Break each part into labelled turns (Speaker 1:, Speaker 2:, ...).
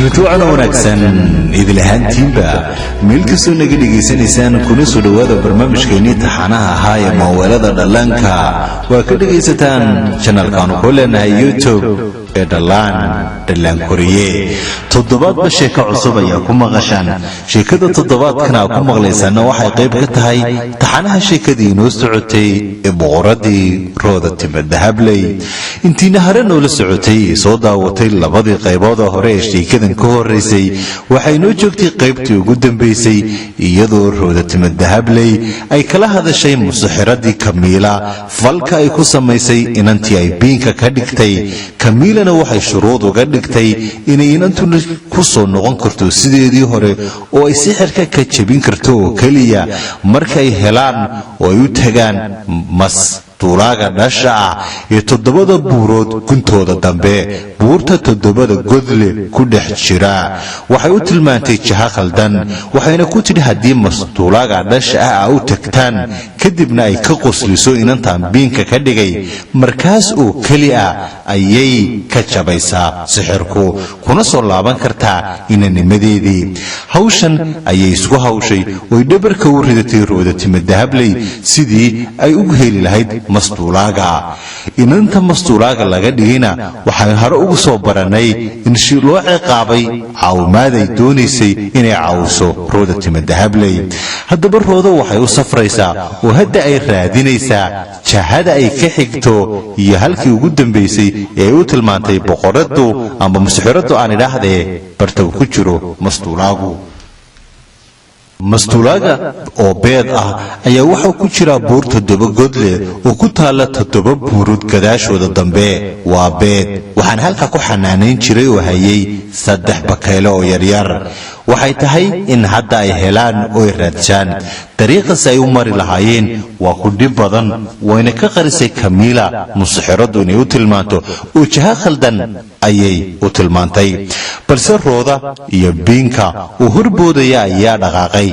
Speaker 1: Kulanti wacan wanaagsan idil ahaantiinba meel kastoo naga dhegaysanaysaan, kuna soo dhowaada barnaamijkeennii taxanaha ahaa ee maaweelada dhallaanka. Waa ka dhegaysataan channelkaanu ku leenahay YouTube ee Dhallaan Dhallaan Koriye. Toddobaadba sheeko cusub ayaa ku maqashaan. Sheekada toddobaadkan aa ku maqlaysaana waxay qayb ka tahay taxanaha sheekadii inoo socotay ee boqoradii Rooda Timadahabley. Intiina hare noola socotay ee soo daawatay labadii qayboodoo hore ee sheekadan ka horaysay, waxay inoo joogtay qaybtii ugu dambaysay, iyadoo Rooda Timadahabley ay kala hadashay musaxiradii Kamiila falka ay ku samaysay inantii ay biinka ka dhigtay. Kamiilana waxay shuruud uga dhigtay inay inantuna ku soo noqon karto sideedii hore oo ay sixirka ka jebin karto oo keliya markay helaan oo ay u tagaan mas duulaaga dhasha ah ee toddobada buurood guntooda dambe, buurta toddobada godle ku dhex jira. Waxay u tilmaantay jaho khaldan, waxayna ku tidhi haddii masduulaaga dhasha ah aa u tagtaan, kadibna ay ka qosliso inantan biinka ka dhigay, markaas oo keli ah ayay ka jabaysaa sixirku kuna soo laaban kartaa inanimadeedii. Hawshan ayay isku hawshay oy dhabarka u ridatay Rooda Timadahabley sidii ay ugu heli lahayd masduulaaga. Inanta masduulaaga laga dhigayna waxaan hore ugu soo barannay in si loo ciqaabay caawimaad ay doonaysay inay caawiso Rooda Timadahabley. Haddaba Roodo waxay u safraysaa oo hadda ay raadinaysaa jahada ay ka xigto iyo halkii ugu dambaysay ee ay u tilmaantay boqoradu amba musaxiraddu aan idhaahdee, barta uu ku jiro masduulaagu. Mastuulaaga oo beed ah ayaa wuxuu ku jiraa buur toddoba godle oo ku taalla toddoba buurood gadaashooda dambe. Waa beed. Waxaan halka ku xanaanayn jiray oo hayay saddex bakaylo oo yaryar. Waxay tahay in hadda ay helaan ooy raadshaan. Dariiqas ay u mari lahaayeen waa ku dhib badan, wayna ka qarisay Kamiila musaxiraddu inay u tilmaanto oo jaha khaldan ayay u tilmaantay. Balse Rooda iyo Biinka oo horboodaya ayaa dhaqaaqay.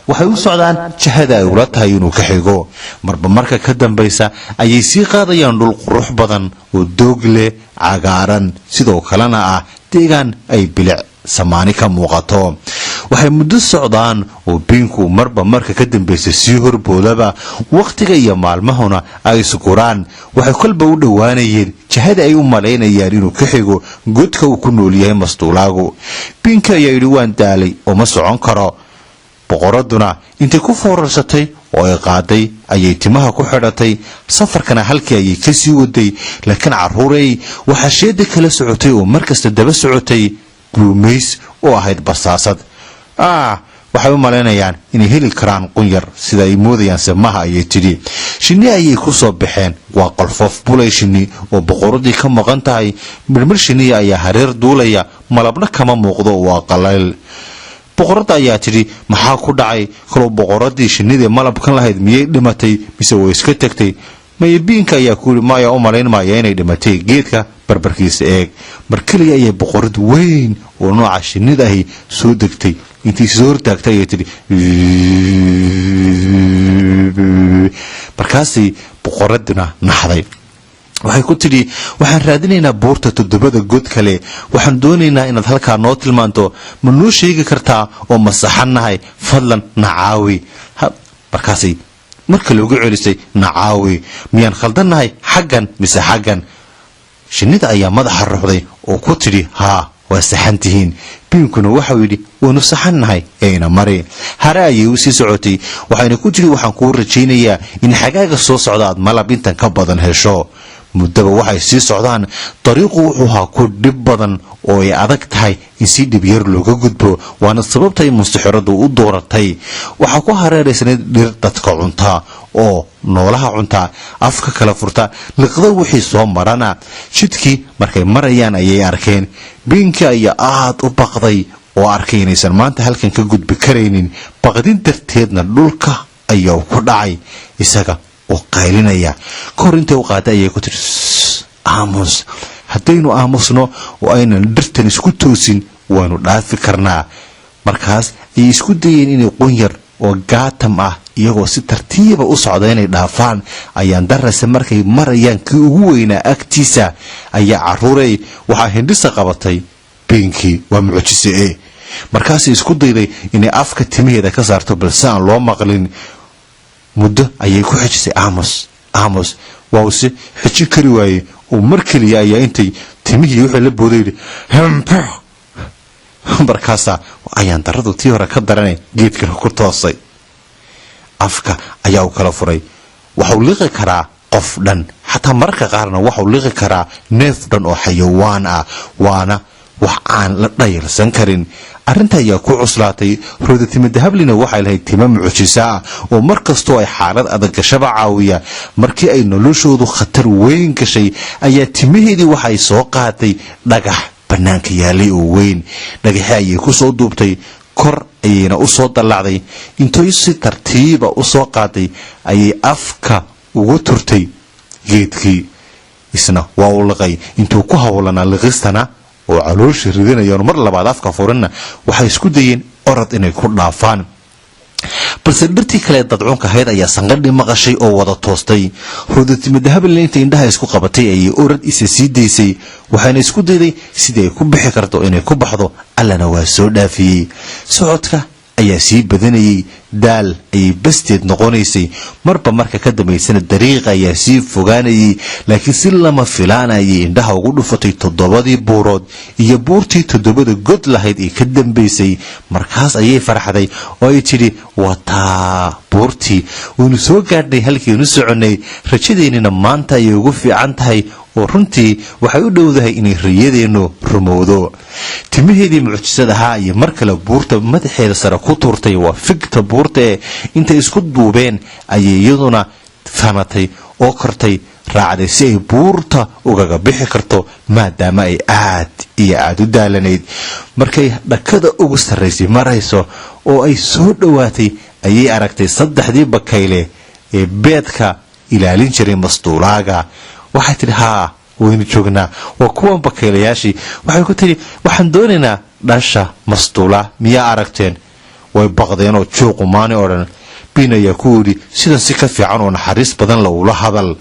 Speaker 1: Waxay u socdaan jahada ay ula tahay inuu ka xigo. Marba marka ka dambaysa ayay sii qaadayaan dhul qurux badan oo doog leh, cagaaran, sidoo kalena ah deegaan ay bilic samaani ka muuqato. Waxay muddo socdaan oo Biinku marba marka ka dambaysa sii horboodaba, wakhtiga iyo maalmahuna ay isguraan. Waxay kolba u dhowaanayeen jahada ay u malaynayaan inuu ka xigo godka uu ku nool yahay mastuulaagu. Biinka ayaa yidhi, "Waan daalay oo ma socon karo." Boqoraduna intay ku foorarsatay oo ay qaaday ayay timaha ku xidhatay, safarkana halkii ayay ka sii waday. Laakiin carruurey, waxaa sheeda kala socotay oo markasta daba socotay Guumays oo ahayd basaasad. Waxay u malaynayaan inay heli karaan qunyar sida ay moodayaan semaha, ayay tidhi. Shinni ayay ku soo baxeen. Waa qolfoof bulay shinni oo boqoradii ka maqan tahay. Midhmidh shinniya ayaa hareer duulaya, malabna kama muuqdo, waa qalayl. Boqoradda ayaa tidhi, "Maxaa ku dhacay kalow boqoradii shinnidii malabkan lahayd? Miyay dhimatay mise way iska tagtay?" Mayabiinka ayaa ku yidhi, "Maya, u malayn maaya inay dhimatay, geedka barbarkiisa eeg." Mar keliya ayay boqorad weyn oo nooca shinnida ahi soo degtay. Intii soo hortaagtay ayay tidhi. Markaasay boqoraduna naxday. Waxay ku tidhi, "Waxaan raadinaynaa buurta toddobada god kale. Waxaan doonaynaa inaad halkaa noo tilmaanto. Ma noo sheegi kartaa oo ma saxannahay? Fadlan nacaawi." Markaasay marka loogu celisay, "Nacaawi, miyaan khaldannahay, xaggan mise xaggan?" Shinnida ayaa madaxa ruxday oo ku tidhi, "Haa, waa saxan tihiin." Biinkuna waxau yidhi, "Waynu saxannahay eena mari." Hare ayay u sii socotay, waxayna ku tidhi, "Waxaan kuu rajaynayaa in xagaaga soo socda aad malab intan ka badan hesho." Muddaba waxay sii socdaan. Dariiqu wuxuu ahaa ku dhib badan oo ay adag tahay in si dhibyar looga gudbo, waana sababtay mustaxiradu u dooratay. Waxaa ku hareeraysnayd dhir dadka cunta oo noolaha cunta, afka kala furta, liqda wixii soo marana. Jidkii markay marayaan ayay arkeen Biinka ayaa aad u baqday oo arkay inaysan maanta halkan ka gudbi karaynin. Baqdin darteedna dhulka ayaa ku dhacay isaga oo qaylinaya. Kahor intay u qaaday ayay ku tiri, "Aamus, haddaynu aamusno oo aynan dhirtan isku toosin, waanu dhaafi karnaa." Markaas ayay isku dayeen inay qunyar oo gaatam ah, iyagoo si tartiiba u socda, inay dhaafaan. Ayaan darase markay marayaan kii ugu weynaa agtiisa ayaa, caruurey, waxaa hindhisa qabatay. Biinkii waa mucjise e. Markaasay isku dayday inay afka timaheeda ka saarto, balse aan loo maqlin. Muddo ayay ku xejisay amos amos, waa uu se xejin kari waayey, oo mar keliya ayaa intay timihii wuxuu la booday yidhi hembo. Markaasaa ayaan daradu tii hore ka daranay geedkana ku toosay. Afka ayaa uu kala furay. Waxuu liqi karaa qof dhan, xataa mararka qaarna waxuu liqi karaa neef dhan oo xayawaan ah, waana wax aan la dhayalsan karin. Arrinta ayaa ku cuslaatay. Roodatimo Dahablina waxay lahayd timo mucjiso ah oo mar kastoo ay xaalad adag gashaba caawiya. Markii ay noloshoodu khatar weyn gashay ayaa timaheedii waxay soo qaaday dhagax bannaanka yaalay oo weyn. Dhagaxi ayay ku soo duubtay, kor ayayna u soo dallacday. Intoy si tartiiba u soo qaaday ayay afka ugu turtay geedkii, isna waa uu liqay. Intuu ku howlanaa liqistana oo caloosha ridinayoon mar labaad afka furinna, waxay isku dayeen orod inay ku dhaafaan, balse dhirtii kale dadcunka ahayd ayaa sanqadhii maqashay oo wada toostay. Roodatimo Dahablina inta indhaha isku qabatay ayay orad isa sii daysay, waxayna isku dayday sidii ay ku bixi karto inay ku baxdo. Allana waa soo dhaafiyey. Socodka ayaa sii badanayay, daal ayay basteed noqonaysay. Marba marka ka dambaysana dariiqa ayaa sii fogaanayay, laakiin si lama filaan ayay indhaha ugu dhufatay toddobadii buurood iyo buurtii toddobada god lahayd ee ka dambaysay. Markaas ayay farxday oo ay tidhi, "Wataa buurtii, waynu soo gaadhnay halkiinu soconnay. Rajadeennina maanta ayay ugu fiican tahay, oo runtii waxay u dhowdahay inay riyadeennu rumowdo." Timaheedii mucjisad ahaa iyo mar kale buurta madaxeeda sare ku tuurtay, waa figta buurta ee intay isku duubeen ayay iyaduna fanatay oo kortay, raacday si ay buurta ugaga bixi karto, maadaama ay aad iyo aada u daalanayd. Markay dhakada ugu sarraysay marayso oo ay soo dhowaatay ayay aragtay saddexdii bakayle ee beedka ilaalin jiray mastuulaaga. Waxay tidhi, "Haa, waynu joognaa, waa kuwan bakaylayaashii." Waxay ku tidhi, "Waxaan doonaynaa dhasha mastuula, miyaa aragteen?" Way baqdeenoo juuqumaani oo dhan. Biin ayaa ku yidhi, "Sidan si ka fiican oo naxariis badan lowla hadal."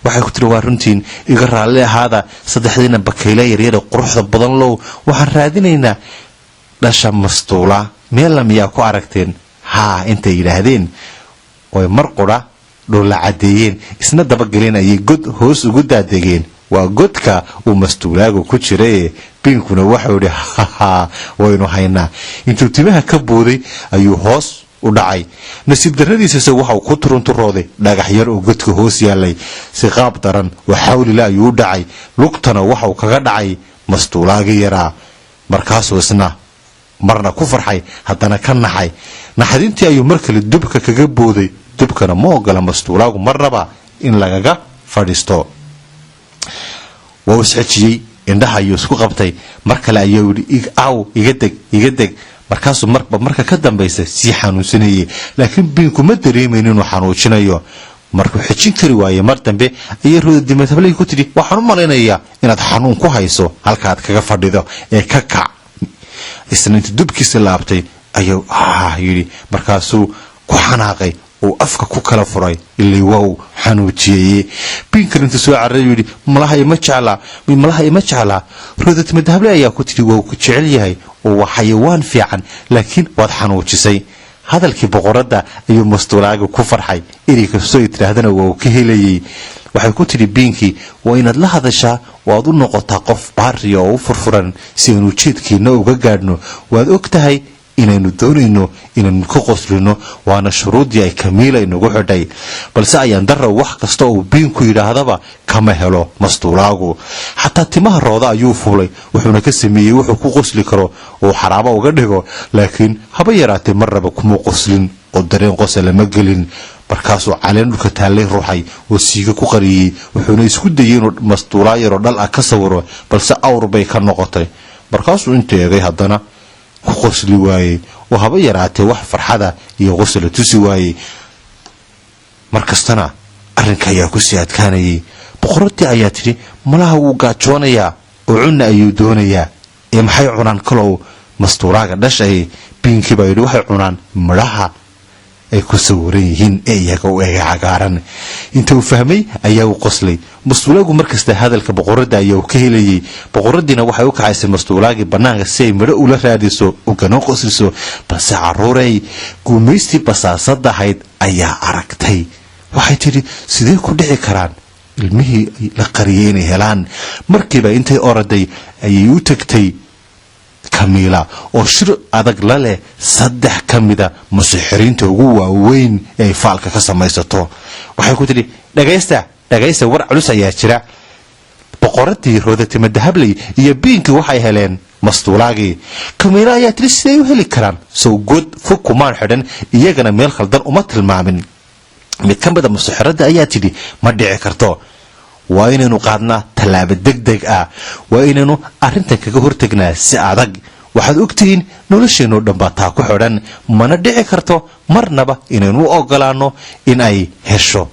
Speaker 1: Waxay ku tiri, "Waa runtiin, iga raalli ahaada saddexdiina bakayle yaryare quruxda badan low. Waxaan raadinaynaa dhasha mastuula, meella miyaa ku aragteen?" Haa, intay yidhaahdeen oy mar qudha dhoolla caddeeyeen, isna dabageleen, ayay god hoos ugu daadegeen. Waa godka uu mastuulaagu ku jiraye. Biinkuna waxau idhi, "Hahaa, waynu haynaa." Intuu timaha ka booday ayuu hoos u dhacay. Nasiib darradiisase waxauu ku turunturooday dhagax yar oo godka hoos yaallay. Si qaab daran oo xawlila ayuu u dhacay, lugtana waxau kaga dhacay mastuulaagii yaraa. Markaasuu isna marna ku farxay, haddana ka naxay. Naxdintii ayuu mar kale dubka kaga booday. Dubkana ma ogola mastuulaagu marnaba in lagaga fadhiisto. Waa u isxejiyey, indhaha ayuu isku qabtay. Mar kale ayuu yidhi, "Aw, iga deg, iga deg." Markaasuu marba marka ka dambaysa sii xanuunsanayay, laakiin biinku ma dareemayn inuu xanuujinayo. Markuu xejin kari waayey mar dambe ayay Roodadimahabley ku tidhi, "Waxaan u malaynayaa inaad xanuun ku hayso halkaad kaga fadhido ee ka kac." Isna intuu dubkiisa laabtay ayuu yidhi. Markaasuu ku xanaaqay uu afka ku kala furay, ilay waa uu xanuujiyeye. Biinkan intuu soo cararay yidhi, "Malaha ima jeclaa, malaha ima jeclaa." Roodatimadahable ayaa ku tidhi, "Waa ku jecel yahay oo waa xayawaan fiican, laakiin waad xanuujisay." Hadalkii boqoradda ayuu mastuulaaga ku farxay. Erey kastoo ay tidhaahdana waa uu ka helayey. Waxay ku tidhi biinkii, "Waa inaad la hadashaa oo aad u noqotaa qof baariya oo u furfuran si aynu ujeedkiina uga gaadhno. Waad og tahay inaynu doonayno inaynu ka qoslino, waana shuruuddii ay Kamiila inagu xidhay." Balse ayaan darrow, wax kasta uu biinku yidhaahdaba kama helo mastuulaagu. Xataa timaha rooda ayuu fuulay, wuxuuna ka sameeyey wuxuu ku qosli karo oo xaraabo uga dhigo, laakiin haba yaraatee marnaba kuma qoslin oo dareen qosa lama gelin. Markaasuu caleen dhulka taallay ruuxay oo siiga ku qariyey, wuxuuna isku dayey inuu mastuulaa yaroo dhal ah ka sawiro, balse awr bay ka noqotay. Markaasuu inta eegay haddana ku qosli waayey, oo haba yaraatee wax farxada iyo qosla tusi waayey. Mar kastana arrinka ayaa kusii adkaanayay. Boqoradii ayaa tidhi, "Malaha wuu gaajoonayaa oo cunna ayuu doonayaa, ee maxay cunaan kalow mastuuraaga dhashay?" Biinkii baa yidhi, "Waxay cunaan midhaha ay ku sawiran yihiin ee iyaga u ega cagaaran." Inta uu fahmay ayaa uu qoslay. Mastuulaagu markasta hadalka boqoradda ayaa uu ka helayay. Boqoradiina waxay u kaxaysay mastuulaagii bannaanka si ay midho ula raadiso, ugana qosliso. Balse caruuray, guumaystii basaasadahayd ayaa aragtay. Waxay tidhi, "Sidee ku dhici karaan ilmihii la qariyay inay helaan?" Markiiba intay oraday ayay u tagtay Kamiila oo shir adag la leh saddex ka mida musixiriinta ugu waaweyn ee ay faalka ka samaysato. Waxay ku tidhi, "Dhagaysta, dhagaysta, war culus ayaa jira. Boqoradii Roodatima Dahabley iyo Biinkii waxay heleen mastuulaagii." Kamiila ayaa tidhi, "Siday u heli karaan? Sow god fog kumaan xidhan, iyagana meel khaldan uma tilmaamin." Mid ka mida musixirada ayaa tidhi, "Ma dhici karto. Waa inaynu qaadnaa tallaabo deg deg ah. Waa inaynu arrintan kaga hortagnaa si adag. Waxaad ogtihiin nolosheenoo dhan baa taa ku xidhan. Mana dhici karto marnaba inaynu u ogolaanno in ay hesho,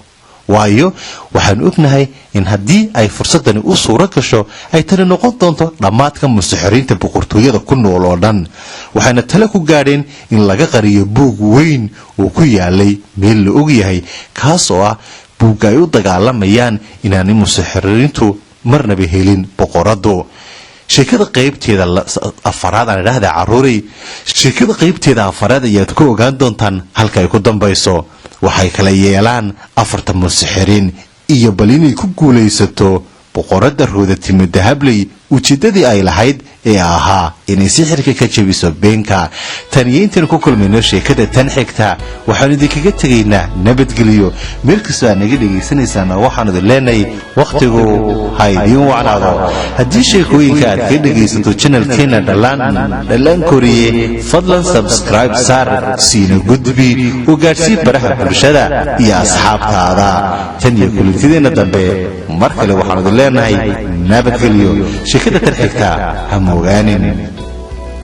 Speaker 1: waayo waxaanu ognahay in haddii ay fursadani u suuro gasho, ay tani noqon doonto dhammaadka musixiriinta boqortooyada ku nool oo dhan." Waxayna tale ku gaadheen in laga qariyo buug weyn oo ku yaalay meel la ogyahay, kaas oo ah buugga ay u dagaalamayaan inaanay musixiriintu marnaba helin boqoradu. Sheekada qaybteeda afaraad, aan idhaahda caruuray, sheekada qaybteeda afaraad ayaad ku ogaan doontaan halka ay ku dambayso, waxay kala yeelaan afarta musixiriin, iyo bal inay ku guulaysato boqoradda Roodatimo Dahabley ujeeddadii ay lahayd ee ahaa inay sixirka ka jebiso Beenka. Tan iyo intaanu ku kulmayno sheekada tan xigta, waxaanu idinkaga tegaynaa nabadgeliyo. Meel kastoo aad naga dhegaysanaysaana waxaanu idin leenahay wakhtigu ha idiin wacnaado. Haddii sheekooyinka aad ka dhegaysato channelkeena Dhallaan Dhallaan Koriye, fadlan subscribe saar, siina gudbi oo gaadhsii baraha bulshada iyo asxaabtaada. Tan iyo kulantideenna dambe, mar kale waxaanu idin leenahay nabadgeliyo. Sheekada tan xigta ha moogaanin.